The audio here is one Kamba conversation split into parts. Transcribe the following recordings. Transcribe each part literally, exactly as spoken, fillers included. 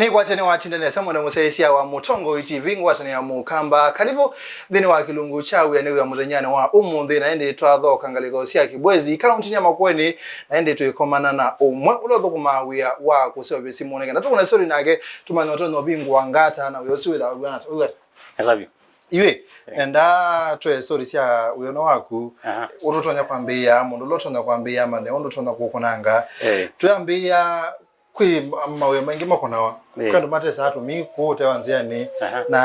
Nĩkwatya nĩwatinda nesa mwene mũsyaĩĩsya wa Mũtongoi T V, ngwatanĩo ya Mũkamba. Karibu nthĩnĩ wa kĩlungu kya wĩa nĩ wĩa mũthenyanĩ wa ũmũnthĩ, na ĩndĩ twathoka ngalĩko sya Kĩbwezi, kaũntinĩ ya Makueni, na ĩndĩ twĩkomana na ũmwe ũla ũthũkũmaa wĩa wa kũseũvya simũ nĩ kana tũkũne story nake, tũmanye ũtonya ũvingũa ngata na wĩa ũsu wĩthaa wĩw'ana ata. Wĩw'a ata? Nesa vyũ. Iwe, eh, nenda tũe story sya wĩono waku, aha, ũndũ ũtonya kwambĩĩa, mũndũ ũla ũtonya kwambĩĩa, manya ũndũ ũtonya kũkũnanga. Eh. Twĩambĩĩa, kwĩ ma-, mawĩa maingĩ makonawa. Eh. Kwĩ andũ matesaa tũmii kũu ũtewa nzĩanĩ, aha, na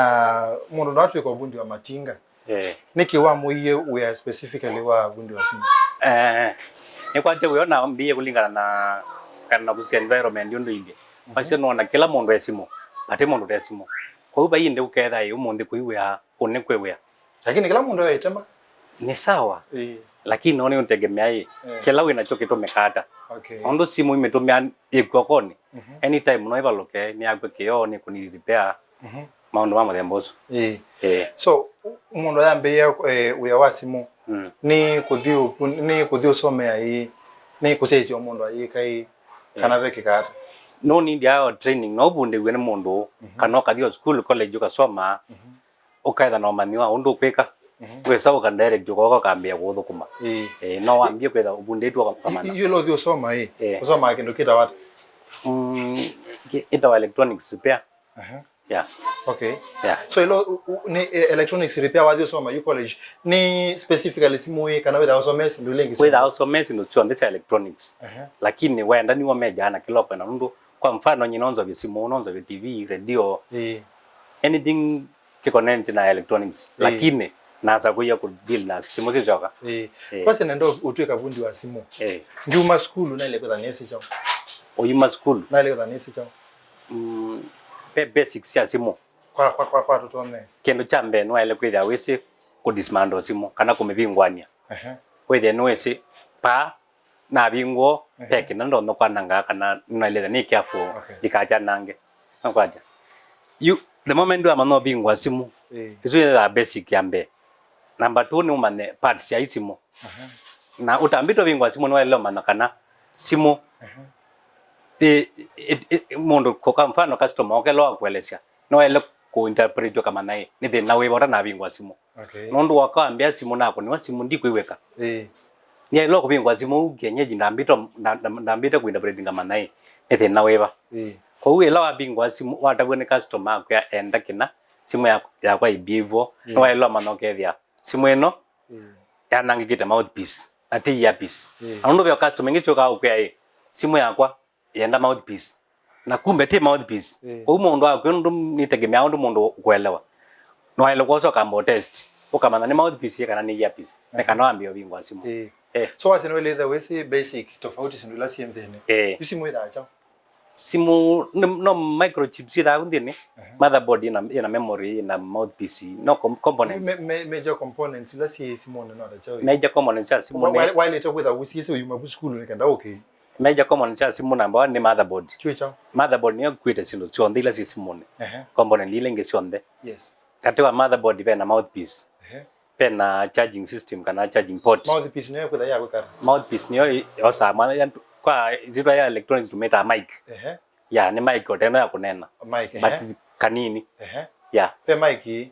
mũndũ no atw'ĩka ũvundi wa matinga. Eh. Nĩkĩ wamũie wĩa specifically wa vundi wa simũ? Eh, nĩkwatya wĩa nambĩĩe kũlingana na, kana na kũsisya environment ũndũ ilyĩ. Mhm. Wasya nona kĩla mũndũ e simũ, vate mũndũ ũte simũ. Kwoou vai ĩndĩ ũketha ĩ ũmũnthĩ kũi wĩa, kũnĩ kwĩ wĩa. Lakini kĩla mũndũ aitema. Nĩ sawa. Ĩĩ. Lakini no nĩũtegemea ĩ, eh, kĩla wĩ nakyo kĩtũmĩkaa ata. Okay. Ũndũ simũ imĩtũmĩa ĩ kw'okonĩ, mhm, anytime no ĩvalũke, nĩyakw'a kĩoo, nĩkũnidi repair, mhm, maũndũ ma mũthemba ũsu. Ĩĩ. Ĩĩ. So, u-, mũndũ ayambĩĩa, eh, wĩa wa simũ, mm, nĩ kũthi ũ-, nĩ kũthi ũsomea ĩĩ, nĩ kũsyaĩĩsya o mũndũ ayĩka ĩĩ, kana, ĩĩ, vekĩka ata? No need ya training, no ũvundĩw'e nĩ mũndũ, mhm, kana ũkathi o school, college, ũkasoma, mhm, ũketha na ũmanyi wa ũndũ ũkwĩka, mhm, wĩsa ũka direct ũkoka ũkambĩĩa kũũthũkũma. Ĩĩ. Eh, no wambie kwĩtha ũvundĩtwe ũka-, ũkamana. Yu ũla ũthi ũsoma ĩ, eh, ũsomaa kĩndũ kĩtawa ata? Mm, kĩ-, ĩtawa electronics repair. Aha. Yeah. Okay. Yeah. So ĩla ũ-, ũ-, nĩ, eh, electronics repair wathi ũsoma yu college, nĩ specifically simũ ĩ, kana wĩthaa ũsomee syĩndũ ila ingĩ syonthe? Wĩthaa ũsomee syĩndũ syonthe sya electronics. Aha. Lakini wenda nĩw'o major na kĩla ũkwenda. Nũndũ, kwa mfano, nyie no nzovye simũ, no nzovye T V, radio, ĩĩ, anything kĩ connect na electronics, ĩĩ, lakini nasa kũia kũ deal na simũ sisyoka. Ĩĩ. Ĩĩ. Kwanza nenda ũtw'ĩka vundi wa simũ. Ĩĩ. Ngiuma sukulu naĩle kwĩtha nĩsĩ kyaũ? Ũyuma sukulu? Naĩle kwĩtha nĩsĩ kyaũ? Mm, ve basics sya simũ. Kwa, kwa, kwa, kwa tũtonyee. Kĩndũ kya mbee nĩwaĩle kwĩthĩa wĩsĩ kũ dismantle simũ kana kũmĩvingũania. Ehe. Wĩthĩe nĩwĩsĩ paa navingũa, ehe, ve kĩna ndonya kwananga kana nĩnaĩlĩte nĩ careful, okay, ndikakyanange. Nakwatya. You, the moment wamanya ũvingũa simũ, ĩĩ, ĩsu yĩthĩawa basic ya mbee. Number two nĩ ũmanye parts sya ĩ simũ. Aha. Na ũtambĩte ũvingũa simũ nĩwaĩle ũmanya kana simũ, aha, ĩ, ĩ, ĩ, mũndũ, kwa mfano, customer ũkethĩwa akũelesya, nĩwaĩle kũ interpret ũkamanya ĩ, nĩ thĩna wĩva ũtanavingũa simũ. Okay. Nũndũ woka wambĩa simũ nakũnĩwa simũ ndikwĩw'ĩka. Ĩĩ. Nĩyaĩlwe kũvingũa simũ ũu kienyeji ndambĩte, nda-, nda-, ndambĩte kũ interpret ngamanya ĩ, nĩ thĩna wĩva. Ĩĩ. Kwoou ĩla wavingũa simũ, watavw'a nĩ customer akwĩa enda kĩna, simũ ya-, yakwa ĩ behave, ĩĩ, nĩwaĩlwe ũmanya ũkethĩa simũ ĩno, ĩĩ, yanangĩkĩte mouthpiece, na ti earpiece. Ĩĩ. Na nũndũ ve customer ingĩ syũkaa ũkwĩa ĩ, simũ yakwa yenda mouthpiece. Na kumbe ti mouthpiece. Ĩĩ. Kwoou mũndũ akwĩa nũndũ nĩtegemea ũndũ mũndũ ũkũelewa. Nĩwaĩle kwosa ũkamba test. Ũkamanya nĩ mouthpiece ĩ kana nĩ earpiece. Nĩ kana wambie ũvingũa simũ. Ĩĩ. Eh. So wasya nĩwĩlĩte wĩsĩ basic tofauti syĩndũ ila syĩ nthĩnĩ. Eh. Yu simũ ĩthaa kyaũ? Simũ nĩ, no microchips syĩthaa nthĩnĩ. Aha. Motherboard ĩna, ĩna memory, ĩna mouthpiece, no com-, components. Me-, me-, major components ila syĩ simũnĩ no ta kyaũ? Major components sya simũ nĩ, wa-, wa-, waĩlĩte kwĩtha ũsiĩsĩ ũyuma vu sukulu nĩ kenda, okay. Major components sya simũ number one nĩ motherboard. Kĩu kyaũ? Motherboard nĩyo ĩkuĩte syĩndũ syonthe ila syĩ simũnĩ. Ehe. Component ila ingĩ syonthe. Yes. Katĩ wa motherboard ve na mouthpiece. Ehe. Ve na charging system kana charging port. Mouthpiece nĩyo ĩkwĩtha ya kwĩka ata? Mouthpiece nĩyo ĩ-, yosaa mwana, ya, kwa ĩsyĩtwa ya electronics tũmĩtaa mic. Ehe. Ya, nĩ mic o ta ĩno ya kũneena. Mic, ehe. But kanini. Ehe. Ya. Ve mic ĩ?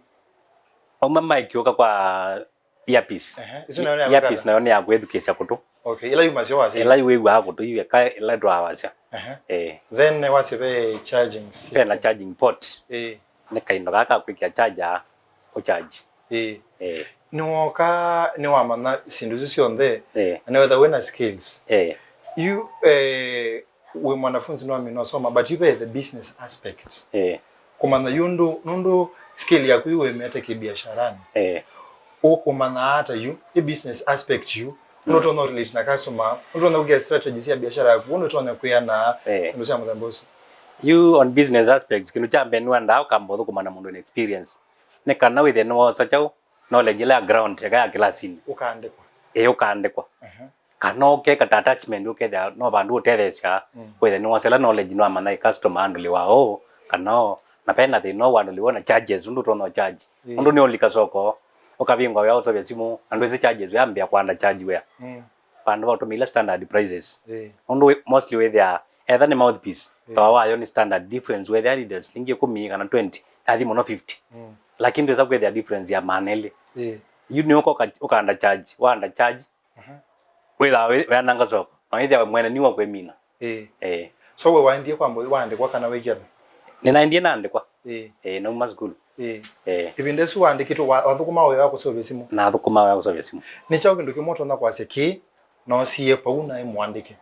Auma mic ũka kwa earpiece. Ehe. Ĩsu nayo nĩ ya earpiece kwĩka ata? Nayo nĩ ya kwĩthukĩĩsya kũtũ. Okay, ĩla yumasya wasya. Ĩla wĩw'aa kũtũ yu eka ĩla twawasya. Ehe. Eh. Then wasya ve charging system. Ve na charging port. Eh. Nĩ kaindo kaa ka kwĩkĩa charger, ũ charge. Ĩĩ. Eh. Nĩwooka, nĩwamanya syĩndũ isu syonthe, eh, na nĩwetha wĩ na skills. Eh. Yu, eh, wĩ mwanafunzi nĩwamina ũsoma, but yu ve the business aspect. Eh. Kũmanya yu ndũ, nũndũ skill yaku yu wĩmĩte kĩbiasharanĩ. Eh. Ũkũmanya ata yu, ĩ business aspect yu, mm, ũndũ ũtonya relate na customer, ũndũ ũtonya kũkĩa strategy sya biashara yaku, ũndũ ũtonya kwĩana, eh, syĩndũ sya mũthemba ũsu. Yu on business aspects, kĩndũ kya mbee nĩwendaa ũkamba ũthũkũma na mũndũ wĩna experience. Nĩ kana wĩthĩe nĩwosa kyaũ, knowledge ĩla ya ground, eka ya kĩlasinĩ. Ũkaandĩkwa. Ĩĩ, ũkaandĩkwa. Aha. Kana ũkeka ta attachment, ũkethĩa no vandũ ũtetheesya, mm, wĩthĩe nĩwosa ĩla knowledge nĩwamanya ĩ customer andũlĩwa ũũ, kana ũũ, na vena thĩna ũũ wandũlĩwa na charges, ũndũ ũtonya charge. Ĩĩ. Ũndũ nĩũlika soko, ũkavingwa wĩa ũseũvya simũ, na ndwĩsĩ charges wĩa ambĩa kwanda charge wĩa. Mm. Vandũ va ũtũmĩile standard prices. Ĩĩ. Ũndũ wĩ-, mostly wĩthĩaa Etha nĩ mouthpiece, eh, thooa wayo nĩ standard difference, wethĩa either silingi ĩkũmi kana twenty, yathi mũno fifty. Mm. Lakini ndwĩsa kwĩthĩa difference ya maana elĩ. Eh. Yu nĩ ũka ũka-, ũkaanda charge, waanda charge, aha, wĩthaa wĩ-, wĩananga soko. Na wĩthĩa we mwene nĩwa kwĩmina. Eh. Eh. So we waendie kwa mbothi waandĩkwa kana wĩkĩana? Nĩnaendie naandĩkwa. Eh. Eh, nauma sukulu. Eh. Eh. Ĩvinda ĩsu waandĩkĩtwe wa-, wathũkũma wĩa wa kũseũvya simũ? Nathũkũma wĩa wa kũseũvya simũ. Nĩ kyaũ kĩndũ kĩmwe ũtonya kwasya kĩĩ noosie pau naĩ mũandĩke?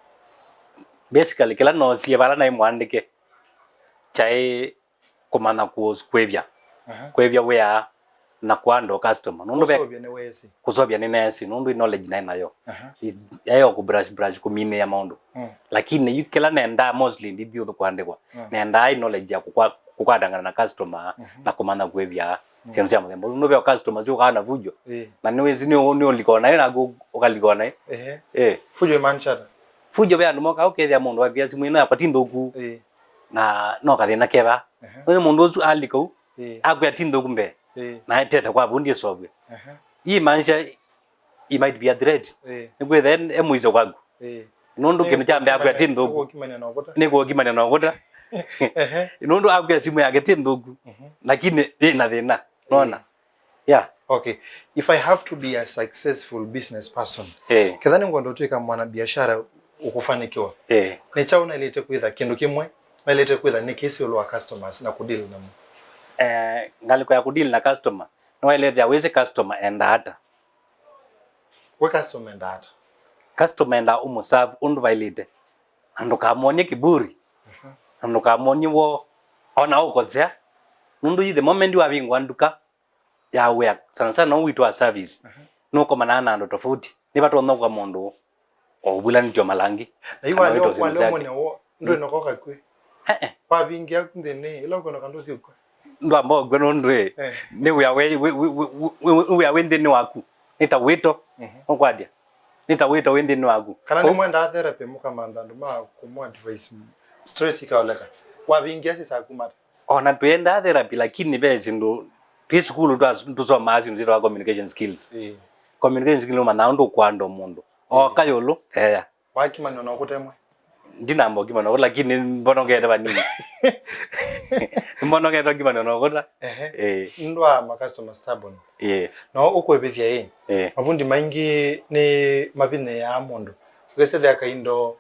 Basically, kĩla noosie vala naĩ mũandĩke kyaĩ kũmanya kũ-, kwĩvya. Aha. Kwĩvya wĩa na kũhandle customer. Nũndũ ve- Kũseũvya nĩweesĩ? Kũseũvya nĩneesĩ, nũndũ ĩ knowledge naĩ nayo. Aha. Is-, yaĩ o kũ brush, brush, kũminĩĩa maũndũ. Mm. Lakini yu kĩla nendaa mostly ndithi ũthũ kũandĩkwa. Mm. Nendaa ĩ knowledge ya kũkwa-, kũkwatangana na customer, mhm, na kũmanya kwĩvya, mm, syĩndũ sya mũthemba ũsu. Nũndũ ve o customer syũkaa na fujo. Ĩĩ. Na nĩwĩsĩ nĩ ũ-, nĩũlikona ĩ naku ũkalikona ĩ. Ehe. Ĩĩ. Fujo ĩmaanisha ata? Fujo ve andũ mokaa ũkethĩa mũndũ akwĩa simũ ĩno yakwa ti nthũku. Ĩĩ. Na no kathĩna keva. Ehe. Nĩ mũndũ ũsu alika u, ĩĩ, akwĩa ti nthũku mbee. Ĩĩ. Na etete kwa vundi ĩsovwe. Ehe. Ii maanisha it might be a threat. Ĩĩ. Nĩkwĩthĩa e mũisyo kwaku. Ĩĩ. Nũndũ kĩndũ kya mbee akwĩa ti nthũku. Nĩkũkimania na ũkũta. Nĩkũkimania na ũkũta. Ehe. Nũndũ akwĩa simũ yake ti nthũku. Mhm. Lakini ĩna thĩna. Nona? Ĩĩ. Yeah. Okay. If I have to be a successful business person, eh, ketha nĩngwenda ũtwĩka mwana biashara ũkũfanikiwa, eh, nĩ kyaũ naĩlĩte kwĩtha, kĩndũ kĩmwe naĩlĩte kwĩtha nĩ kĩsĩ ĩũlũ wa customers na kũdeal namo? Eh, ngalĩko ya kũdeal na customer, nĩwaĩlĩte wĩsĩ customer enda ata. We customer enda ata? Customer enda ũmũserve ũndũ vaĩlĩte. Na ndũkamwony'e kĩburi. Mhm. Na ndũkamwony'e woo. Ona ũkosea. Nũndũ yu the moment wavingũa nduka ya wĩa, sana sana ũũ witũ wa service, mhm, nũkomanaa na andũ tofauti. Nĩvatonya kwa mũndũ o ũvulanĩtye o malangi. Na yu kana wale wĩtwa syĩndũ syake. Wale mwene wo, ndwĩ noko kakwĩ. Eh, eh. Wavingia nthĩnĩ, ĩla ũkwona kandũ thiũkwa. Ndwamba ũkw'a nũndũ ĩ, eh, nĩ wĩa wĩ, wĩ, wĩ nthĩnĩ waku. Nĩ ta wĩto, mhm, ũkwatya. Nĩ ta wĩto wĩ nthĩnĩ waku. Kana nĩmwendaa therapy mũkamantha andũ ma kũmũ advice, stress ikaoleka. Wavingia sisa kumata. Ona tũyendaa therapy, lakini ve syĩndũ, twĩ sukulu twa-, tũsomaa syĩndũ syĩtawa communication skills. Ĩĩ. Communication skills nũmanyaa ũndũ ũkwanda mũndũ. Ĩĩ. Oka yũlũ, eya. Wakimanwa na ũkũta ĩmwe? Ndinamba ũkimanwa na ũkũta, lakini mbonokete vanini. Mbonokete ũkimanwa na ũkũta. Ehe. Ĩĩ. Nũndũ wa ma customer stubborn. Ĩĩ. No ũkwĩvĩthya ĩ. Ĩĩ. Mavundi maingĩ nĩ mavinyĩĩaa mũndũ. Ũkesethĩa kaindo,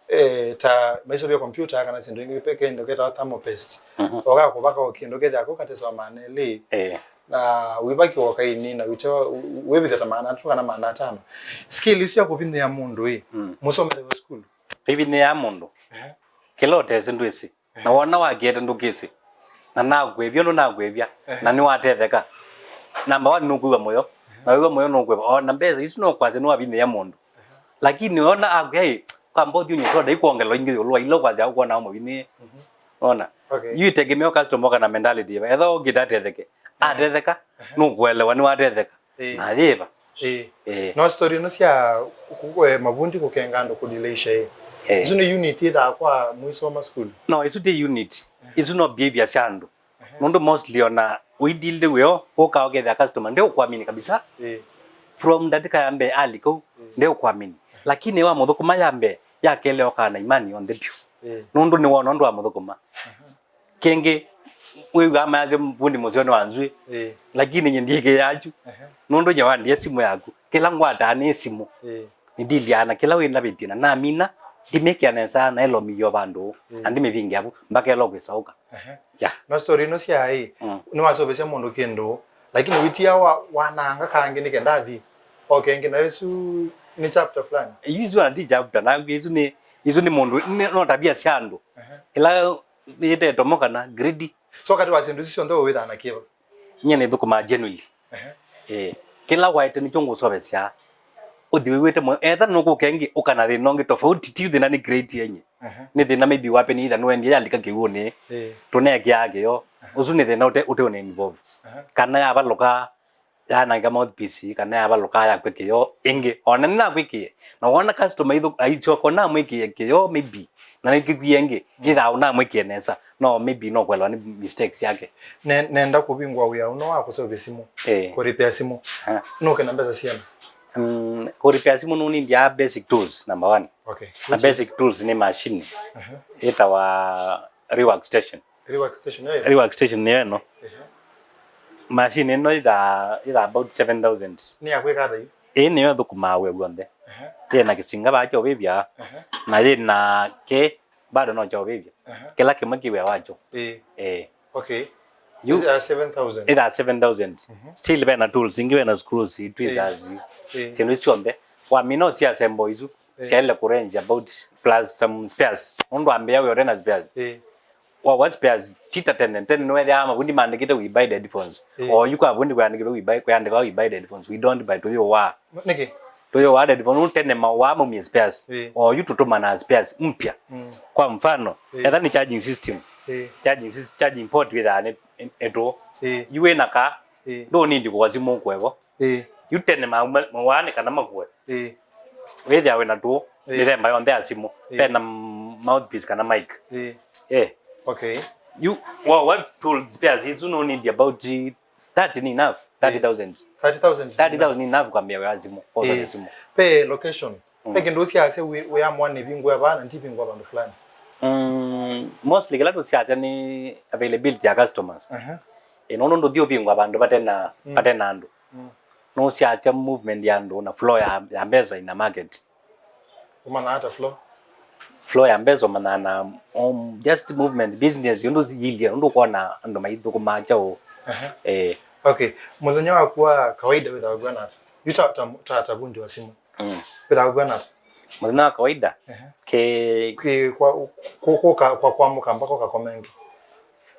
eh, ta maisũvya kompyuta kana syĩndũ ingĩ, ve kaindo ketawa thermal paste. Mhm. Oka kũvaka o kĩndũ kethĩa ko katesa wa maana elĩ. Ĩĩ. Na wĩvaki woka ĩnĩ na wĩtewa, wĩvĩthya ta maana atatũ kana maana atano. Skill isu ya kũvinyĩa mũndũ ĩ, mm, mũsomethew'e sukulu? Ĩvinyĩĩa mũndũ. Ehe. Kĩla ũtesĩ ndwĩsĩ. Ehe. Na wona wakĩete ndũkĩsĩ. Na nakwĩvya ũndũ nakwĩvya. Ehe. Na nĩwatetheka. Number one nũkwĩw'a mũyo. Ehe. Na wĩw'a mũyo nũkwĩva. O na mbesa isu no kwasya nĩwavinyĩĩa mũndũ. Ehe. Lakini wona akwĩa ĩ, kamba ũthi ũnywe soda, ikwongela ingĩ yũlũ wa ila ũkwasya ũkwona mũvinyĩĩ. Mhm. Ona. Okay. Yu itegemeo customer kana mentality. Etha ũkĩte atetheke. Ehe. Atetheka, ehe, nũkũelewa nĩwatetheka. Ĩĩ. Na yĩva. Ĩĩ. Ĩĩ. No story ĩno sya ku-, eh, mavundi kũkenga andũ kũdileisha ĩ. Ĩĩ. Isu nĩ unit ĩthaa kwa mwiso wa masukulu? No, isu ti unit. Ehe. Isu no behavior sya andũ. Ehe. Nũndũ mostly ona ũidilde wĩo, ũkaa ũkethĩa customer ndeũkwamini kabisa. Ĩĩ. From ndatĩka ya mbee alika u, ĩĩ, ndeũkwamini. Lakini wa mũthũkũma ya mbee, ya kelĩ okaa na imani yonthe vyũ. Ĩĩ. Nũndũ nĩwona ũndũ wa mũthũkũma. Ehe. Kĩngĩ, wĩw'aa mayasya vundi mũseo nĩ wa nzw'ĩ. Ĩĩ. Lakini nye ndiĩkĩĩaa kyu. Ehe. Nũndũ nye wandie simũ yaku. Kĩla ngwataa nĩ simũ. Ĩĩ. Nĩndiliaa na kĩla wĩndavĩtye na namina, ndimĩkĩa nesa na ĩlomia vandũ. Ĩĩ. Na ndimĩvingĩa vu, mbaka ĩla ũkwĩsaũka. Ehe. Yeah. No story ĩno sya ĩ, mm, nĩwaseũvĩsya mũndũ kĩndũ, lakini wĩtia wa, wananga kangĩ nĩ kenda athi. O kengĩ na ĩsu nĩ chapter fulani. Yu isu ona ti chapter, na isu nĩ, isu nĩ mũndũ, nĩ, no tabia sya andũ. Ehe. Ĩla yĩtetomo kana greedy. So katĩ wa syĩndũ isu syonthe wĩwĩthaa na kĩva? Nyie nĩthũkũmaa genuinely. Ehe. Eh, kĩla waĩte nĩkyo ngũsovesya. Ũthi wĩw'ĩte mũyo. Etha nũkũka ĩngĩ, ũka na thĩna ũngĩ tofauti, ti thĩna nĩ create yenye. Ehe. Nĩ thĩna maybe wape nĩ either nũendie yalika kĩw'ũnĩ. Eh. Tũneekĩaa kĩyo. Ehe. Ũsu nĩ thĩna ũte, ũte ũne involve. Ehe. Kana yavalũka, yananga mouthpiece, kana yavalũka yakw'a kĩyo ĩngĩ. Ona nĩnakwĩkĩe. Na wona customer aitho-, aityoka namwĩkĩe kĩyo maybe. Na nĩkĩkw'ie ĩngĩ, mm, ĩthaa ũnamwĩkĩe nesa. No maybe no kwelewa nĩ mistakes yake. Ne-, nenda kũvingũa wĩa ũno wa kũseũvya simũ. Eh. Kũrĩpĩa simũ. Aha. Nũke na mbesa siana? Mm, kũripia simũ nũnĩndĩa basic tools, number one. Okay. Na which is basic tools nĩ machine. Aha. Ĩtawa rework station. Rework station, eh? Rework station nĩyo ĩno. Ehe. Machine ĩno ĩtha, ĩtha about seven thousand. Nĩ ya kwĩka ata yu? Ĩĩ nĩyo ĩthũkũmaa wĩa w'onthe. Ehe. Yĩ na kĩsinga vaa kya ũvĩvya. Ehe. Na yĩ na kĩ bado no kya ũvĩvya. Ehe. Kĩla kĩmwe kĩ wĩa wakyo. Ĩĩ. Ĩĩ. Okay. Yu ĩtha seven thousand. Ĩtha seven thousand. Mhm. Still ve na tools ingĩ, ve na screws, tweezers. Ĩĩ. Ĩĩ. Syĩndũ isu syonthe. Wamina ũsiassemble isu. Ĩĩ. Syaĩle kũrange about plus some spares. Nũndũ ambĩa wĩa ũte na spares. Ĩĩ. Wa, wa spares, ti ta tene. Tene nĩwethĩawa mavundi maandĩkĩte we buy the headphones. Ĩĩ. O yu kwa vundi kwĩandĩkĩtwe we buy, kwĩandĩka we buy the headphones. We don't buy, tũyĩũaa. Nĩkĩ? Tũyĩũaa the headphones. Nũndũ tene maũaa maumie spares. Ĩĩ. O yu tũtũmanaa spares mpya. Mm. Kwa mfano, ĩĩ, etha nĩ charging system. Ĩĩ. Charging sys-, charging port wĩthaa nĩ, nĩ, nĩ tũũ. Ĩĩ. Yu wĩna kaa, ĩĩ, ndũnindi kũwa simũ ũkũevo. Ĩĩ. Yu tene maũaa nĩ kana makũe. Ĩĩ. Wĩthĩa wĩna tũũ, ĩĩ, mĩthemba yonthe ya simũ. Ĩĩ. Ve na m-, mouthpiece kana mic. Ĩĩ. Eh. Okay. Yu, wa, wa tool spares isu no need about thirty ni enough, thirty thousand. Thirty thousand. Thirty thousand ni enough kwambia wĩa simũ, kwosa simũ. Pe location. Mm. Pe kĩndũ ũsiasya wĩ, wĩa mwana ĩvingũa vaa na ndivingũa vandũ fulani. Mm, mostly kĩla tũsiasya nĩ availability ya customers. Aha. Ĩ, nũndũ ndũthi ũvingũa vandũ vate na, mm, vate na andũ. Mm. Nũsiasya movement ya andũ na flow ya, ya mbesa in a market. Ũmanyaa ata flow? Flow ya mbesa ũmanyaa na, um, just movement, business, ũndũ yĩilye, ũndũ ũkwona andũ maithũkũmaa kyaũ. Aha. Eh. Okay. Mũthenya waku wa kawaida wĩthaa ũkwona ata? Yu ta, ta, ta, ta vundi wa simũ. Mm. Wĩthaa ũkwona ata? Mũthenya wa kawaida, ehe, kĩ- kĩ-, kwa, kũ-, kũka, kwa, kwamũka mpaka ũkakoma ĩngĩ.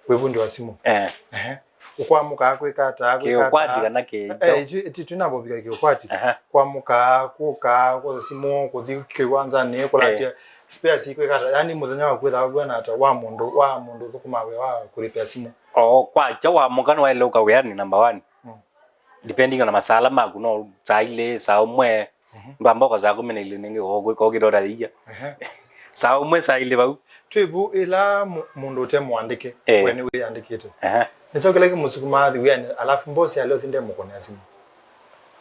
Wĩ vundi wa simũ. Eh. Ehe. Ũkwamũkaa kwĩka ata, kwĩka ata? Kĩũkwati kana kĩ- eh, tu-, tu-, tunavovika kĩũkwati. Aha. Kwamũkaa, kũkaa, kwosa simũ, kũthi kĩwanzanĩ, kũlatya, eh, spares kwĩka ata? Yaani mũthenya waku wĩthaa ũkwona ata wa mũndũ, wa mũndũ ũthũkũmaa wĩa wa kũripia simũ? O kwakya wamũka nĩwaĩle ũka wĩanĩ, number one. Mm. Depending on masaa maku, no saa ilĩ, saa ũmwe, mhm, ndwamba ũka saa kũmi na ilĩ nĩngĩ, o kwĩka ũkĩta ũtayĩia. Ehe. Saa ũmwe, saa ilĩ vau. Twĩ vu ĩla mũ-, mũndũ ũte mũandĩke, eh, we nĩ wĩandĩkĩte. Ehe. Nĩ kyaũ kĩla kĩmũsukumaa athi wĩanĩ, alafu mbosi alea ũthi ndemũkũnĩa simũ?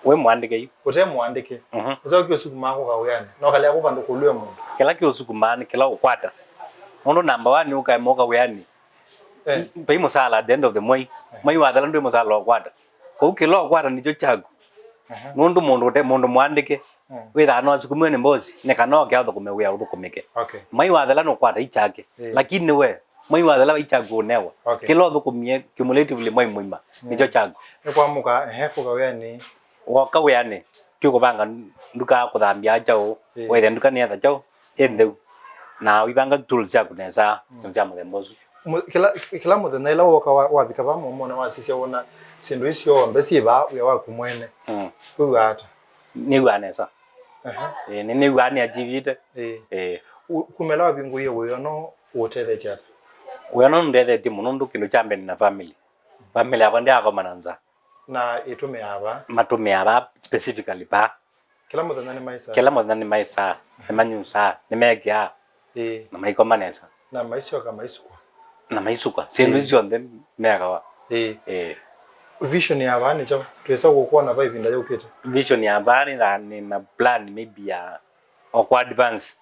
Wĩ mũandĩke yu. Ũte mũandĩke. Mhm. Nĩ kyaũ kĩũsukumaa kũka wĩanĩ? Na ũkalea kũka ndũkũlw'e mũndũ. Kĩla kĩũsukumaa nĩ kĩla ũkwata. Nũndũ number one ũkaema ũka wĩanĩ. Eh. Vai mũsala at the end of the mwei. Eh. Mwei wathela ndwĩ mũsala ũkwata. Kwoou kĩla ũkwata nĩkyo kyaku. Aha. Nũndũ mũndũ ũte, mũndũ mũandĩke, mm, wĩthaa no asukumiwe nĩ mbosi, nĩ kana oke athũkũme wĩa ũthũkũmĩke. Okay. Mwai wathela nũkwata ikyake. Eh. Lakini we, mwai wathela ikyakũnewa. Okay. Kĩla ũthũkũmie cumulatively mwai mũima, mm, nĩkyo kyaku. Nĩ kwamũka, ehe, kũka wĩanĩ. Woka wĩanĩ, twĩkũvanga nduka, kũthambya kyaũ, eh, wethe nduka nĩyetha kyaũ, ĩ ntheu, na ũivanga tools syaku nesa, mm, syĩndũ sya mũthemba ũsu. Mũ-, kĩla, kĩla mũthenya ĩla woka wa-, wavika vaa mũomonĩ wasisya wona syĩndũ ii syonthe syĩ vaa wĩa waku mwene, mm, wĩw'aa ata? Nĩw'aa nesa. Aha. Ĩĩ, nĩ, nĩw'aa nĩ achievĩte. Ĩĩ. Ĩĩ. U-, kuma ĩla wavingũie wĩa ũno ũũtethetye ata? Wĩa ũno nũndethetye mũno nũndũ kĩndũ kya mbee nĩ na family. Family yakwa ndĩakoma na nzaa. Na ĩtũmĩaa vaa? Matũmĩaa vaa specifically vaa. Kĩla mũthenya nĩmaĩsaa? Kĩla mũthenya nĩmaĩsaa, nĩmanyusaa, nĩmekĩaa, ĩĩ, na maikoma nesa. Na maisyoka maisukwa? Na maisukwa. Syĩndũ, ĩĩ, isu syonthe mekawa. Ĩĩ. Ĩĩ. Vision ya vaa nĩ kyaũ? Twĩsa kũkwona va ĩvinda yũkĩte? Vision ya vaa nĩ tha-, nĩ na plan maybe ya o kwa advance.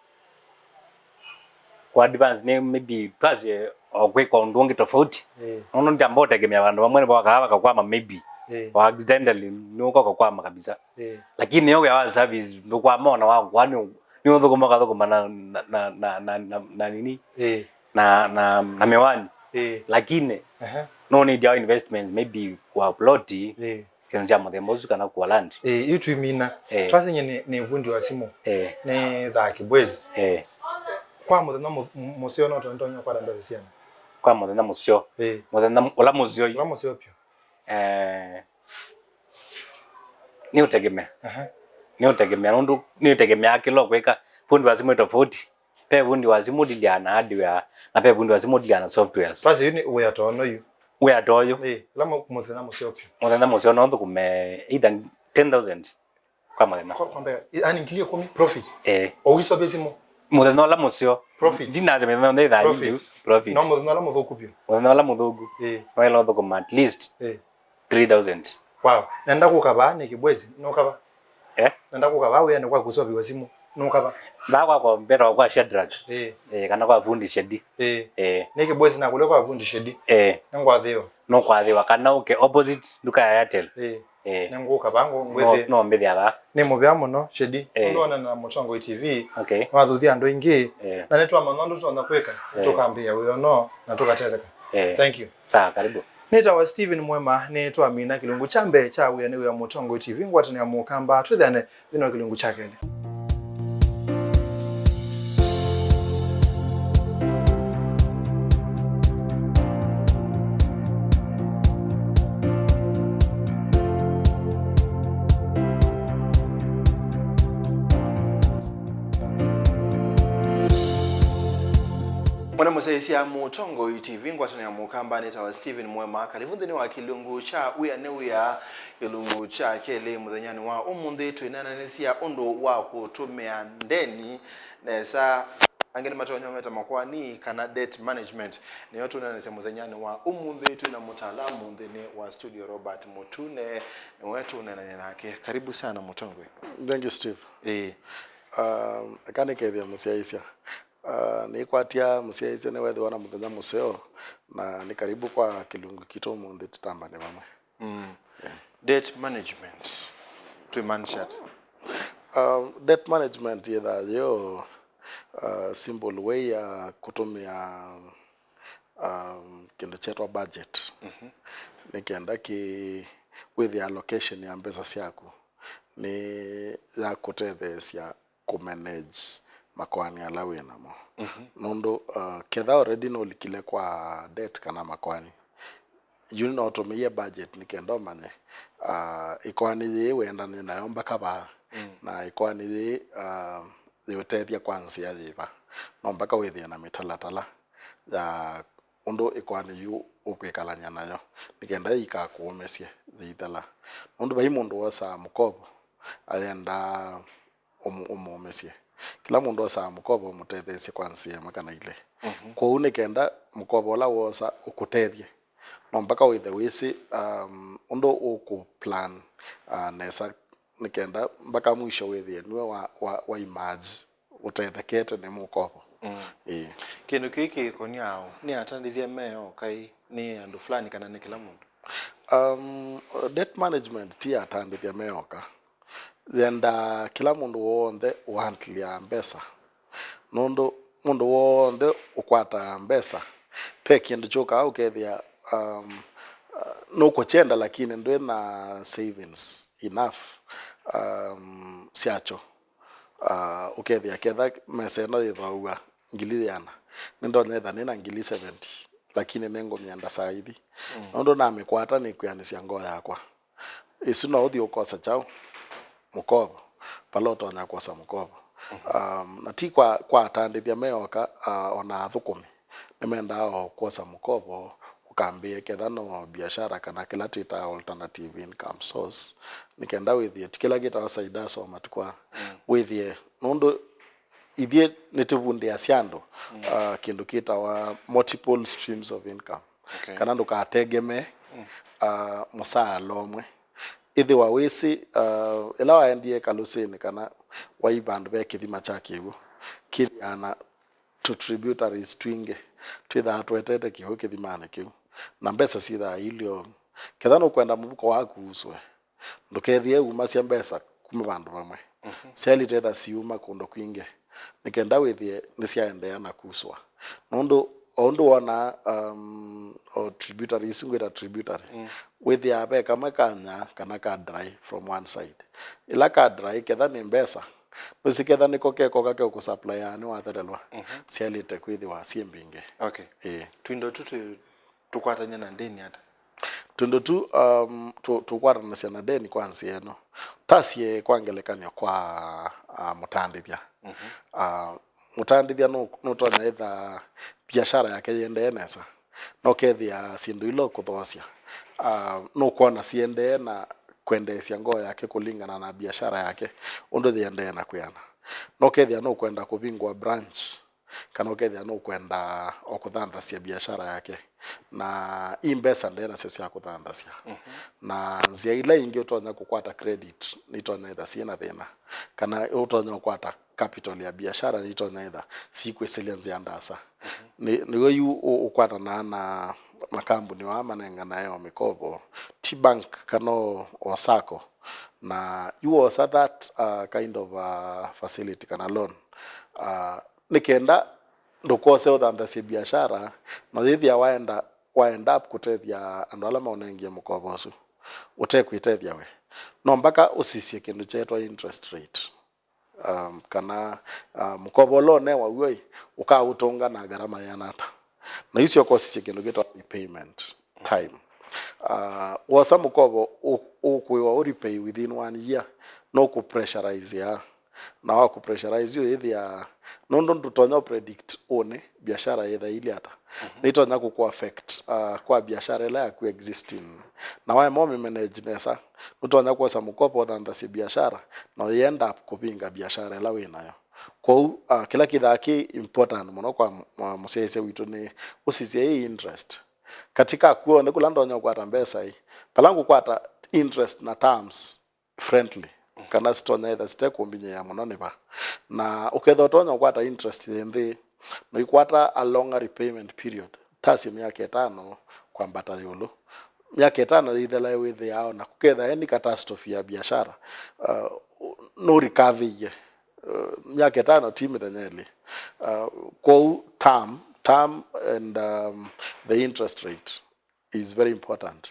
Kwa advance nĩ maybe twasye o kwĩka ũndũ ũngĩ tofauti. Ĩĩ. Nũndũ ndiamba ũtegemea vandũ vamwe nĩvokaa vakakwama maybe. Ĩĩ. O accidentally nĩũka ũkakwama kabisa. Ĩĩ. Lakini yo wĩa wa service ndũkwama ona wakwa nĩ, nĩ ũthũkũma ũkathũkũma na, na, na, na, na, na, na nini? Ĩĩ. Na, na, na mĩwani. Ĩĩ. Lakini, ehe, no need our investments maybe kwa plot. Ĩĩ. Kĩndũ kya mũthemba ũsu kana kũa land. Ĩĩ, yu twimina. Ĩĩ. Twasinye nĩ, nĩ vundi wa simũ. Ĩĩ. Nĩ thaa Kibwezi. Ĩĩ. Kwa mũthenya mũ-, mũ-, mũseo no tũtonya kwata mbesa siana? Kwa mũthenya mũseo. Ĩĩ. Mũthenya m-, ũla mũseo yu. Ũla mũseo pyo. Eh, nĩ ũtegemea. Aha. Nĩ ũtegemea, nũndũ nĩ ũtegemea kĩla ũkwĩka. Vundi wa simũ nĩ tofauti. Ve vundi wa simũ ũdiliaa na hardware, na ve vundi wa simũ ũdiliaa na softwares. Basi, yu nĩ wĩa tono yu. Wĩa toyo. Ĩĩ, ĩla mũ-, mũthenya mũseo pyo. Mũthenya mũseo no thũkũme either ten thousand kwa mũthenya. Kwa, kwa mbee, i-, yani ngili ĩkũmi profit. Eh. O ũisovya simũ. Mũthenya ũla mũseo. Profit. Ndinasya mĩthenya yonthe ĩthaa. Profit. Profit. No mũthenya ũla mũthũku pyo. Mũthenya ũla mũthũku. Ĩĩ. No ĩla ũthũkũma at least. Ĩĩ. Three thousand. Wow. Nenda kũka vaa nĩ Kibwezi, nũka va? Eh? Nenda kũka vaa wĩanĩ kwa kũsovĩwa simũ. Nũka va? Vaa kwakwa mbetawa kwa Shadrack. Eh. Eh, kana kwa fundi Shedi. Eh. Eh. Nĩkĩ boys na kũlya kwa fundi Shedi? Eh. Nĩngwathĩwa. Nũkwathĩwa kana ũke opposite nduka ya Airtel. Eh. Eh. Nĩngũka vaa ngũ-, no, ngwĩthĩ. No mbĩthĩa vaa. Nĩ mũvea mũno, Shedi. Eh. Ũndũ onana na Mũtongoi T V. Okay. Nĩwathuthya andũ aingĩ. Eh. Na nĩtwamanya ũndũ tũtonya kwĩka. Eh. Tũkambĩĩa wĩoo na tũkatetheka. Eh. Thank you. Sawa, karibu. Nĩtawa Steven Mwema, nĩtwamina kĩlungu kya mbee kya Wĩa nĩ Wĩa Mũtongoi T V, ngwatanĩo ya Mũkamba, twĩthĩane nthĩnĩ wa kĩlungu kya kelĩ. Mwana mũsyaĩĩsya Mũtongoi T V, ngwatanĩo ya Mũkamba, nĩtawa Steven Mwema. Karibu nthĩnĩ wa kĩlungu kya Wĩa nĩ Wĩa, kĩlungu kya kelĩ mũthenyanĩ wa ũmũnthĩ. Twĩneenanĩsya ũndũ wa kũtũmĩa ndeni nesa. Angĩ nĩmatonya meta makoani kana debt management. Nĩyo tũneenanĩsya mũthenyanĩ wa ũmũnthĩ. Twĩ na mũtaalamu nthĩnĩ wa studio, Robert Mũtune, nĩwe tũneenanĩa nake. Karibu sana, Mũtongoi. Thank you, Steve. Ĩĩ. Um, eka nĩkethĩa mũsyaĩĩsya. Uh, nĩkwatya mũsyaĩĩsya nĩwethĩwa na mũthenya mũseo, na nĩ karibu kwa kĩlungu kitũ ũmũnthĩ tũtambane vamwe. Mm. Yeah. Debt management. Twĩmaanisha ata? Um, debt management yĩthaa yĩo, uh, simple way ya kũtũmĩa, um, kĩndũ kyetwa budget. Mhm. Nĩ kenda kĩ wĩthĩa allocation ya mbesa syaku nĩ ya kũtetheesya kũmanage makoani ala wĩ namo. Mhm. Nũndũ, uh, ketha already nũlikile kwa debt kana makoani, yu no ũtũmĩie budget nĩ kenda ũmanye, uh, ĩkoani yĩĩ wĩendane nayo mbaka vaa, mm, na ĩkoani yĩĩ, uh, yĩũtethya kwa nzĩa yĩva. No mbaka wĩthĩe na mĩtalatala ya ũndũ ĩkoani yu ũkwĩkalany'a nayo nĩ kenda ĩikakũũmĩsye yĩithela. Nũndũ vai mũndũ wosaa mũkovo ayenda ũmũ-, ũmũũmĩsye. Kĩla mũndũ osaa mũkovo ũmũtetheesye kwa nzĩa ĩmwe kana ilĩ. Mhm. Kwoou nĩ kenda mũkovo ũla woosa ũkũtethye, no mpaka wĩthe wĩsĩ, um, ũndũ ũkũ plan, uh, nesa nĩ kenda mpaka mwisho wĩthĩe nue wa, wa, wa emerge ũtethekete nĩ mũkovo. Mm. Ĩĩ. Kĩndũ kĩĩ kĩkonia aũ? Nĩ atandĩthya me oka ĩ, nĩ andũ fulani kana nĩ kĩla mũndũ? Um, debt management ti atandĩthya me oka. Yendaa kĩla mũndũ w'onthe ũhandlĩaa mbesa. Nũndũ mũndũ w'onthe ũkwataa mbesa, ve kĩndũ kyũkaa ũkethĩa, um, uh, nũkũkyenda lakini ndwĩ na savings enough, um, syakyo. Uh, ũkethĩa ketha mesa ĩno yĩthoaw'a ngili yĩana, nĩndonya ĩtha nĩ na ngili seventy, lakini nĩngũmyenda saa ithi. Mm. Nũndũ namĩkwata nĩkwĩanĩsya ngoo yakwa. Ĩsu no ũthi ũkosa kyaũ? Mũkovo. Vala ũtonya kwosa mũkovo. Mhm. Um, na ti kwa, kwa atandĩthya me oka, uh, ona athũkũmi nĩmendaa o kwosa mũkovo, ũkambĩĩe ketha no biashara kana kĩla twĩtaa alternative income source, nĩ kenda wĩthĩe ti kĩla kĩtawa side hustle matukũ aa. Mm. Wĩthĩe, nũndũ ithyĩ nĩtũvundĩasya andũ, mm, uh, kĩndũ kĩtawa multiple streams of income. Okay. Kana ndũkategemee, mm, uh, mũsaala ũmwe. Ĩthĩwa wĩsĩ, uh, ĩla waendie kalũsĩnĩ kana wai vandũ ve kĩthima kya kĩw'ũ, kĩthĩana tũ tributaries twingĩ twĩthaa tũetete kĩw'ũ kĩthimanĩ kĩu, na mbesa syĩthaa ilĩ o. Ketha nũkwenda mũvuko waku uswe, ndũkethĩe umasya mbesa kuma vandũ vamwe. Mhm. Syaĩlĩte etha siuma kũndũ kwingĩ, nĩ kenda wĩthĩe nĩsyaendeea na kuswa. Nũndũ o ũndũ wonaa, um, o tributary isu ngwĩta tributary, mm, wĩthĩaa ve kamwe kanya kana ka dry from one side. Ĩla ka dry, ketha nĩ mbesa, nĩwĩsĩ ketha nĩko kekoka keũkũsupply nĩwathelelwa, mhm, syaĩlĩte kwĩthĩwa syĩ mbingĩ. Okay. Ĩĩ. Tũindo tũ twĩ tũkwatany'a na ndeni ata? Tũndũ tu, um, tũ-, tũkwatanasya na ndeni kwa nzĩa ĩno. Tasye kwa ngelekany'o kwa, uh, mũtandĩthya. Mhm. Uh, mũtandĩthya nũ-, nũtonya ĩtha biashara yake yĩendee nesa. No kethĩa syĩndũ ila ũkũthoosya, uh, nũkwona siendee na kwendeesya ngoo yake kũlingana na biashara yake, ũndũ yĩendee na kwĩana. No kethĩa nũkwenda kũvingũa branch, kana ũkethĩa nũkwenda o kũthanthasya biashara yake, Na i mbesa nde nasyo sya kũthanthasya. Na nzĩa ila ingĩ ũtonya kũkwata credit nitonya ĩtha syĩ na thĩna, kana ũtonya ũkwata capital ya biashara nitonya ĩtha sikwĩsĩlya nzĩa ndasa. Nĩ- nĩw'o yu ũ- ũkwatanaa na makambuni aa manenganae o mĩkovo, ti bank kana o- o sacco. Na you also that uh, kind of uh, facility kana loan uh, nĩ kenda ndũkose ũthanthasye biashara, na yĩthĩa waenda waenda kũtethya andũ ala maũnengie mũkovo ũsu ũtekwĩtethya we, no mpaka ũsisye kĩndũ kyeetwa interest rate. Um, kana uh, mũkovo ũla ũnewa w'o ĩ, ũkaũtũnga na ngarama yĩana ata. Na icio ũkosisye kĩndũ kĩtawa repayment time. Uh, wosa mũkovo ũ- ũkwĩwa ũrepay within one year, no kũpressurize ya na wa kũpressurize ũyĩthĩa nũndũ ndũtonya ũpredict ũnĩ biashara yĩtha ili ata. Nĩitonya kũkũ affect uh, kwa biashara ĩla yaku existing. Na waema ũmĩmanage nesa, nũtonya kwosa mũkopo ũthanthasye biashara na ũyenda kũvinga biashara ĩla wĩ nayo. Kwoou uh, kĩla kĩthaa kĩ important mũno kwa mũ- mũsyaĩĩsya witũ nĩ ũsisye ĩ interest. Katika akuo onthe kũla ndonya ũkwata mbesa ĩ, vala ngũkwata interest na terms friendly, kana sitonya ĩtha sitekũmbinyĩĩa mũno nĩ va. Na ũkethwa ũtonya ũkwata interest yĩ nthĩ, noikwata a longer repayment period, tasye myaka ĩtano kwambata ĩũlũ. Myaka ĩtano yĩithela wĩthĩaa ona kũketha any catastrophe ya biashara, uh, no recover-ie. Uh, myaka ĩtano ti mĩthenya ĩlĩ. Uh, kwoou term, term and um, the interest rate is very important.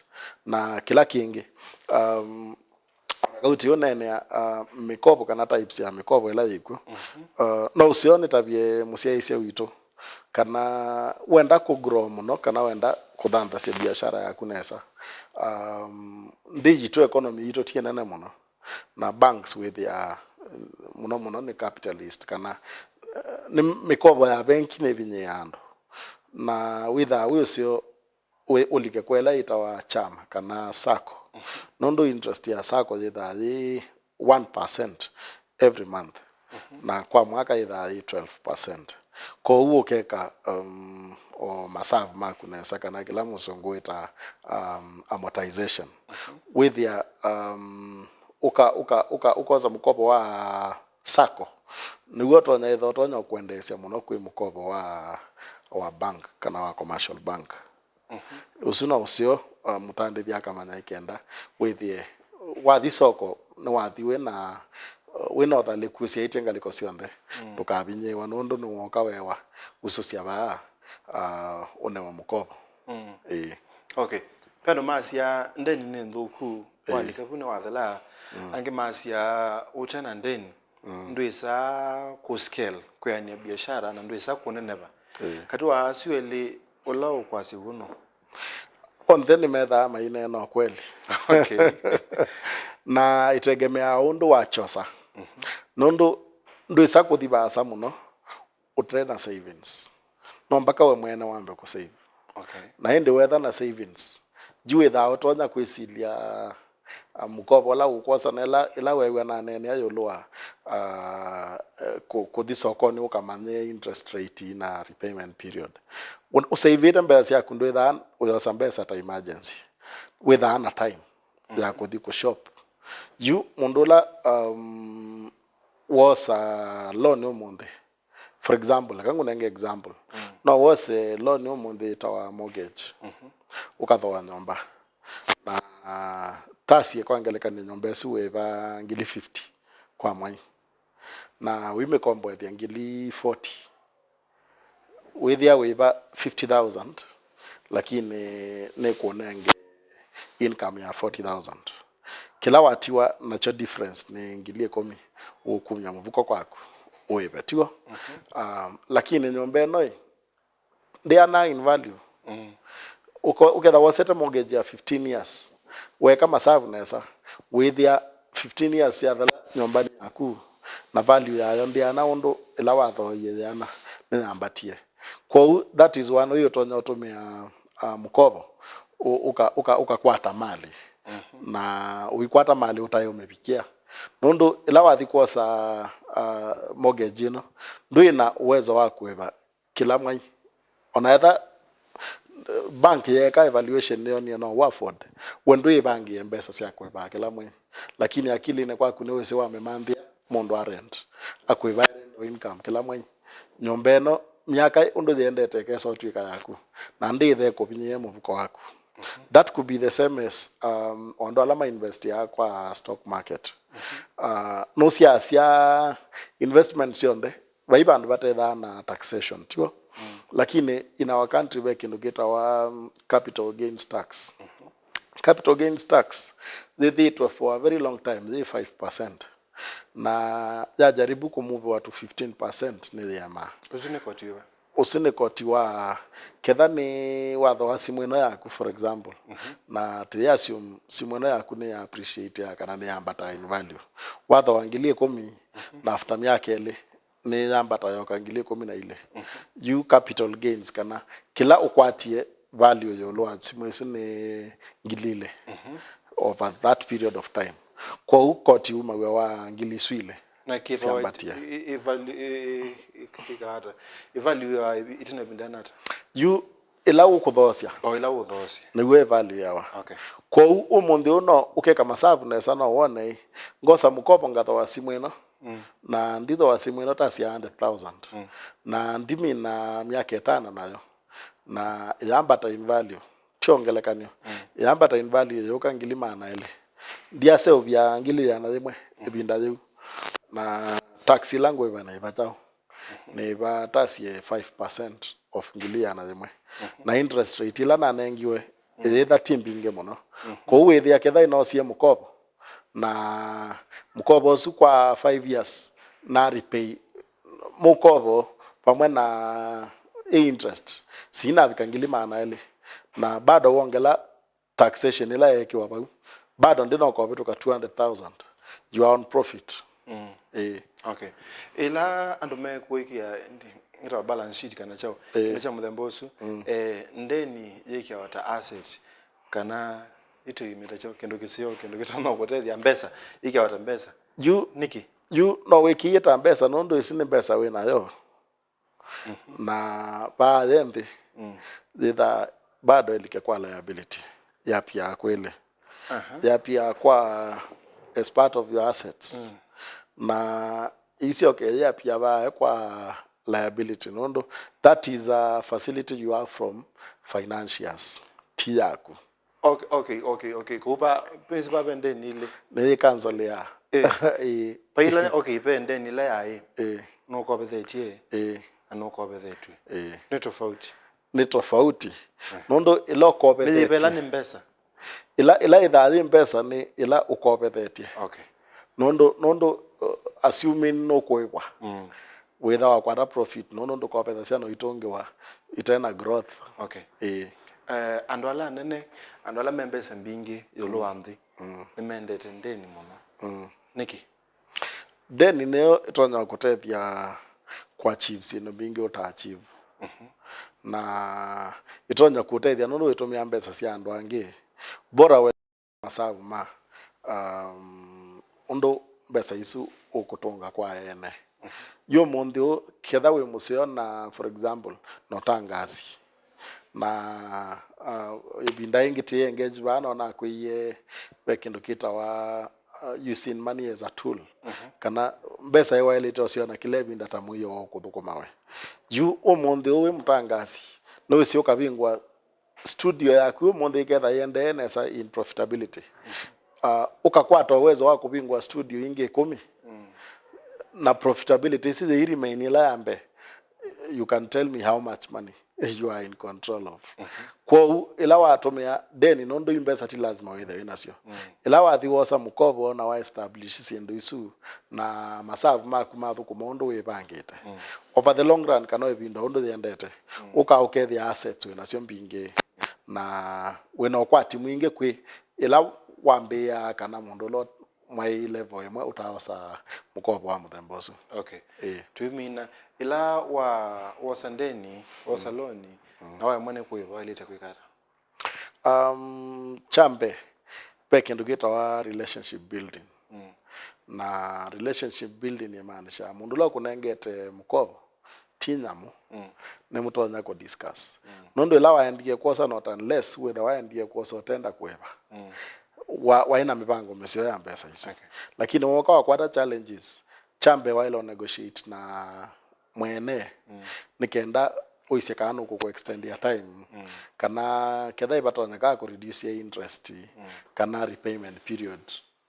Na kĩla kĩngĩ, um, kauti ũneenea uh, mĩkovo kana types ya mĩkovo ĩla yĩkw'o. Uh, no ũseo nĩtavye mũsyaĩĩsya witũ kana wenda kũgrow mũno kana wenda kũthanthasya biashara yaku nesa, um, nthĩ yitũ, economy yitũ ti nene mũno, na banks wĩthĩaa mũno mũno nĩ capitalist kana uh, nĩ mĩkovo ya venki nĩvinyĩaa andũ, na wĩthaa wĩ ũseo wĩ- ũlike kwa ĩla yĩtawa chama kana sacco. Nũndũ interest ya sacco yĩthaa yĩ one percent every month, na kwa mwaka yĩthaa yĩ twelve percent. Kwoou ũkeka um, o maserve maku nesa, kana kĩla mũsũngũ wĩtaa um, amortization. Wĩthĩa um, ũka, ũka, ũka, ũkosa mũkopo wa sacco, nĩw'o ũtonya ĩtha ũtonya ũkwendeesya mũno kwĩ mũkopo wa, wa bank kana wa commercial bank. Ũsu no ũseo uh, mũtandĩthya akamanya ĩkenda wĩthĩe wathi soko nĩwathi wĩ na uh, wĩ na ũthalĩku ũsyaĩtye ngalĩko syonthe. Ndũkavinyĩĩwa nũndũ nĩwoka wewa usũsya vaa uh, ũnewe mũkovo. Ĩĩ. Okay. Ve andũ masya ndeni nĩ nthũku, walika vu nĩwathela. Angĩ masya ũte na ndeni ndwĩsaa kũ scale kwĩanĩa biashara na ndwĩsaa kũneneva. Katĩ wa asu elĩ, ũla ũkwasya w'o nũ? Onthe nĩmethaa maineena ũkweli. Okay. Na ĩtegemeaa ũndũ wachosa. Nũndũ ndwĩsa kũthi vaasa mũno ũte na savings. No mpaka we mwene wambe kũsave. Okay. Na ĩndĩ wetha na savings, yu wĩthaa ũtonya kwĩsilya uh, mũkovo ũla ũkwosa na ĩla, ĩla weew'a naneenea ĩũlũ wa uh, eh, kũ- kũthi sokonĩ ũkamanye interest rate na repayment period. Ũ- ũsaivĩte mbesa syaku ndwĩthaa ũyosa mbesa ta emergency. Wĩthaa na time ya kũthi kũ shop. Yu mũndũ ũla um, wosa loan ũmũnthĩ, for example, eka ngũnenge example, no wose loan ũmũnthĩ ĩtawa mortgage, ũkathooa nyũmba, na tasie kwa ngelekany'o nyũmba ĩsu wĩva ngili fifty kwa mwai, na wĩmĩkomboethya ngili forty, wĩthĩa wĩva fifty thousand, lakini nĩkũnenge income ya forty thousand. Kĩla watiwa nakyo difference nĩ ngili ĩkũmi ũkumya mũvuko kwaku ũĩve, tiw'o? Um, lakini nyũmba ĩno ĩ, ndĩanaa in value. Ũko- ũketha wosete mortgage ya fifteen years, weka masavu nesa, wĩthĩa fifteen years yathela nyũmbanĩ yaku, na value yayo ndĩana ũndũ ĩla wathooie yĩana nĩyambatie. Kwoou that is one way ũtonya ũtũmĩa uh, mũkovo ũ- ũka- ũka- ũkakwata mali, na ũikwata mali ũtaĩ ũmĩvikĩa, nũndũ ĩla wathi kwosa uh, mortgage ĩno ndwĩ na uwezo wa kũĩva kĩla mwai. Ona etha bank yeeka evaluation nĩyonie no ũ afford, we ndwĩĩvangĩe mbesa sya kũĩvaa kĩla mwei. Lakini akilinĩ kwaku nĩwĩsĩ wamĩmanthĩa mũndũ a rent, akũĩva rental income kĩla mwei. Nyũmba ĩno myaka ũndũ yĩendete ĩkesa ũtw'ĩka yaku, na ndĩĩthe kũvinyĩĩa mũvuko waku. That could be the same as, um, andũ ala mainvestiaa kwa stock market. Uh, nũsiasya investment syonthe, vai vandũ vatethaa na taxation, tiw'o? Lakini in our country ve kĩndũ kĩtawa, um, capital gains tax. Capital gains tax yĩthĩĩtwe for a very long time yĩ five percent, na yajaribu kũmuviwa to fifteen percent nĩyĩemaa. Ũsu nĩ koti wĩva? Ũsu nĩ koti wa, ketha nĩ wathoa simũ ĩno yaku, for example, na tũyĩ assume simũ ĩno yaku nĩ ya appreciate ya kana nĩ yambata in value. Wathoa ngili ĩkũmi, na after myaka ĩlĩ nĩ yambata yoka ngili ĩkũmi na ilĩ. Yu capital gains, kana kĩla ũkwatie value ĩũlũ wa simũ ĩsu nĩ ngili ilĩ over that period of time. Kwoou koti umaw'a wa ngili isu ilĩ. Na kĩvawa syambatia. I- i- ivalu- i- i- i- ĩkaata. Ivalu ya itina ĩvinda nata? Yu ĩla ũkũthoosya, o ĩla ũthoosya. Nĩw'o ĩvalu yawa. Okay. Kwoou ũmũnthĩ ũno ũkeka masavu nesa no wone, ngosa mũkovo ngathoa simũ ĩno, na ndithoa simũ ĩno tasya hundred thousand, na ndimina myaka ĩtano nayo, na yambata in value, ti o ngelekany'o, yambata in value yũka ngili maana elĩ, ndyaseũvya ngili ĩana yĩmwe ĩvinda yĩu, na tax ĩla ngũĩva nĩĩva kyaũ? Nĩĩva tasye five percent of ngili ĩana yĩmwe, na interest rate ĩla nanengiwe ĩyĩtha ti mbingĩ mũno. Kwoou wĩthĩa ketha ĩnoosie mũkovo, na mũkovo ũsu kwa five years na repay mũkovo vamwe na ĩ interest sinavika ngili maana elĩ, na bado wongela taxation ĩla yeekĩwa vau, bado ndĩnokũvĩtũka two hundred thousand, you are on profit. Ĩĩ. Okay. Ĩla andũ mekũĩkĩa ndi- ĩtawa balance sheet kana kyaũ, kĩndũ kya mũthemba ũsu, eh, ndeni yĩkĩawa ta asset, kana ĩtũimĩta kyaũ, kĩndũ kĩseo, kĩndũ kĩtonya kũtethya, mbesa yĩkĩawa ta mbesa. Yu nĩkĩ? Yu no wĩkĩie ta mbesa nũndũ ĩsu nĩ mbesa wĩ nayo. Na vaa yĩ nthĩ, yĩthaa bado ĩlike kwa liability, yapia kwĩlĩ. Yapia kwa as part of your assets. Na ĩsyoke yapia vaa kwa liability nũndũ that is a facility you have from financiers, ti yaku. Okay, okay, okay, okay. Kũu pa pesa pa ndeni ile. Nĩ cancel ya. Eh. Eh. Paila, okay, pe ndeni ile ya, eh. Eh. Nũkovethetye. Eh. Na nũkovethetw'e. Eh. Nĩ tofauti. Nĩ tofauti. Eh. Nũndũ ĩla ũkovethetye. Nĩ ĩvela nĩ mbesa. Ĩla, ĩla ĩthaa yĩ mbesa nĩ ĩla ũkovethetye. Okay. Nũndũ, nũndũ, uh, assuming nũkũĩvwa. Mm. Wĩtha wakwata profit, nũndũ ndũkovethasya no itũngĩwa ite na growth. Okay. Ĩĩ. Eh, andũ ala anene, andũ ala me mbesa mbingĩ ĩũlũ wa nthĩ, nĩmendete ndeni mũno. Mm. Nĩkĩ? Ndeni nĩyo ĩtonya kũtethya kũachieve syĩndũ mbingĩ ũtaachieve. Na ĩtonya kũtethya nũndũ wĩtũmĩa mbesa sya andũ angĩ. Bora we masavu ma, um, ũndũ mbesa isu ũkũtũnga kwa ene. Yu ũmũnthĩ ũũ, ketha wĩ mũseo na, for example, no ta ngasi. Na, uh, ĩvinda ĩngĩ tĩ engage vaa no nakwĩie ve kĩndũ kĩtawa, uh, using money as a tool. Kana mbesa ĩwaĩlĩte ũseo na kĩla ĩvinda ta mũio wa ũkũthũkũma we. Yu ũmũnthĩ ũũ wĩ mũtangasi, nĩwĩsĩ ũkavingwa studio yaku ũmũnthĩ ĩketha yĩendee nesa in profitability. Uh, ũkakwata ũwezo wa kũvingũa studio ingĩ ĩkũmi, na profitability ĩsu yĩ remain ĩla ya mbee, you can tell me how much money you are in control of. Kwoou ĩla watũmĩa ndeni, nũndũ yu mbesa ti lazima wĩthe wĩ nasyo. Ĩla wathi wosa mũkovo na wa establish syĩndũ isu, na masavu maku mathũkũma ũndũ wĩvangĩte, over the long run, kana ĩvinda ũndũ yĩendete, ũka ũkethĩa assets wĩ nasyo mbingĩ, na wĩ na ũkwati mwingĩ kwĩ ĩla wambĩĩaa kana mũndũ ũla mwaĩ level ĩmwe ũtaosaa mũkovo wa mũthemba ũsu. Okay. Ĩĩ. Twĩmina, ĩla wa wosa ndeni, wosa loan, na waemwa nĩ kũĩva, waĩlĩte kwĩka ata? Um, kya mbee, ve kĩndũ kĩtawa relationship building. Na relationship building ĩmaanisha mũndũ ũla ũkũnengete mũkovo, ti nyamũ, mm, nĩmũtonya kũ discuss. Mm. Nũndũ ĩla waendie kwosa, not unless wĩtha waendie kwosa ũtenda kũĩva, mm, wa, waĩ na mĩvango mĩseo ya mbesa isu. Okay. Lakini woka wakwata challenges, kya mbee waĩle negotiate na mwene, mm, nĩ kenda ũisye kana nũkũkũ extend ya time, mm, kana ketha ivatonyeka kũ reduce ya interest, mm, kana repayment period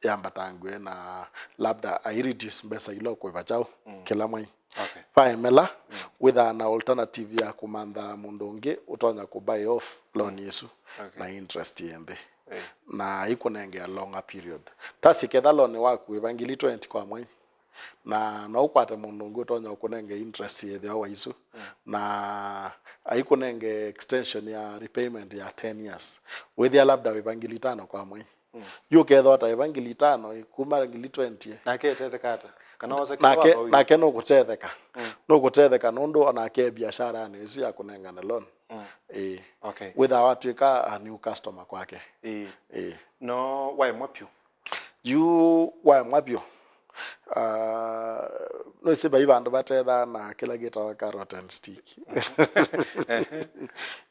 yambatangwe, na labda ai reduce mbesa ila ũkũĩva kyaũ, mm, kĩla mwai. Okay. Vaemela, mm, wĩthaa na alternative ya kũmantha mũndũ ũngĩ ũtonya kũ buy off loan, mm, ĩsu, okay, na interest yĩ nthĩ. Eh. Na ikũnengea longer period. Tasi ketha loan waku wĩva ngili twenty kwa mwai, na no ũkwate mũndũ ũngĩ ũtonya ũkũnenge interest yĩthĩwa wa isu, mm, na aikũnenge extension ya repayment ya ten years, wĩthĩa labda wĩva ngili tano kwa mwai. Mm. Yu ũkethwa ta ĩva ngili tano, ĩ, kuma ngili twenty. Nake etetheka ata? Kana osa kĩla nake, waka ũyũ? Nake nũkũtetheka. Mm. Nũkũtetheka nũndũ onake e biasharanĩ ĩsu ya kũnengane loan. Mm. Ĩĩ. Okay. Wĩthaa watw'ĩka a new customer kwake. Ĩĩ. Ĩĩ. No waemwa pyũ? Yu waemwa vyũ. Ah, nĩwĩsĩ vai vandũ vatethaa na kĩla kĩtawa carrot and stick.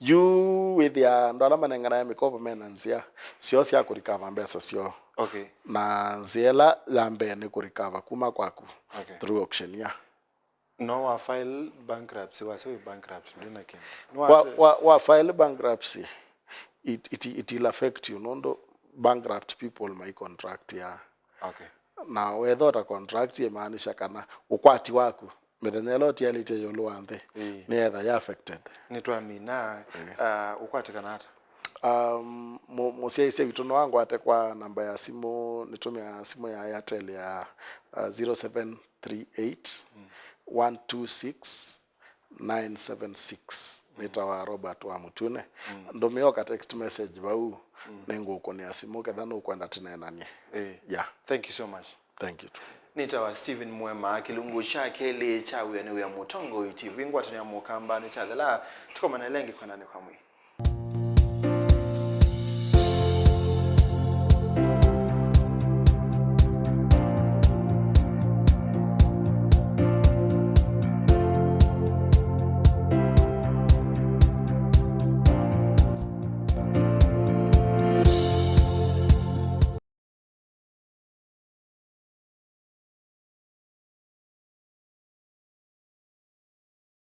Yu wĩthĩa andũ ala manenganae mĩkovo mena nzĩa syoo sya kũrikava mbesa syoo. Okay. Na nzĩa ĩla ya mbee nĩ kũrikava kuma kwaku, okay, through auctioneer. No wa file bankruptcy, wasya wĩ bankrupt, ndwĩ na kĩndũ. Nĩ wa, wate- wa, wa file bankruptcy, it, it, it will affect you, nũndũ bankrupt people mai contract ya. Okay. Na wetha ũta contract ĩmaanisha kana ũkwati waku, mĩthenya ĩla ũtialĩtye ĩũlũ wa nthĩ, ĩĩ, nĩyetha ya affected. Nĩtwamina, ĩĩ, uh, ũkwatĩkana ata? Um, mũ-, mũsyaĩĩsya witũ no angwate kwa namba ya simũ, nĩtũmĩa simũ ya Airtel ya, uh, zero seven three eight, one two six, nine seven six. Nĩtawa Robert wa Mũtune. Mm. Ndũmĩa o ka text message vau, mm, nĩngũkũnĩa simũ ketha nũkwenda tũneenanie. Eh. Yeah. Thank you so much. Thank you too. Nĩtawa Stephen Mwema, kĩlungu kya kelĩ kya Wĩa nĩ Wĩa Mũtongoi T V, ngwatanĩo ya Mũkamba nĩkyathela, tũkomane lengi kwananĩ kwa mwĩ.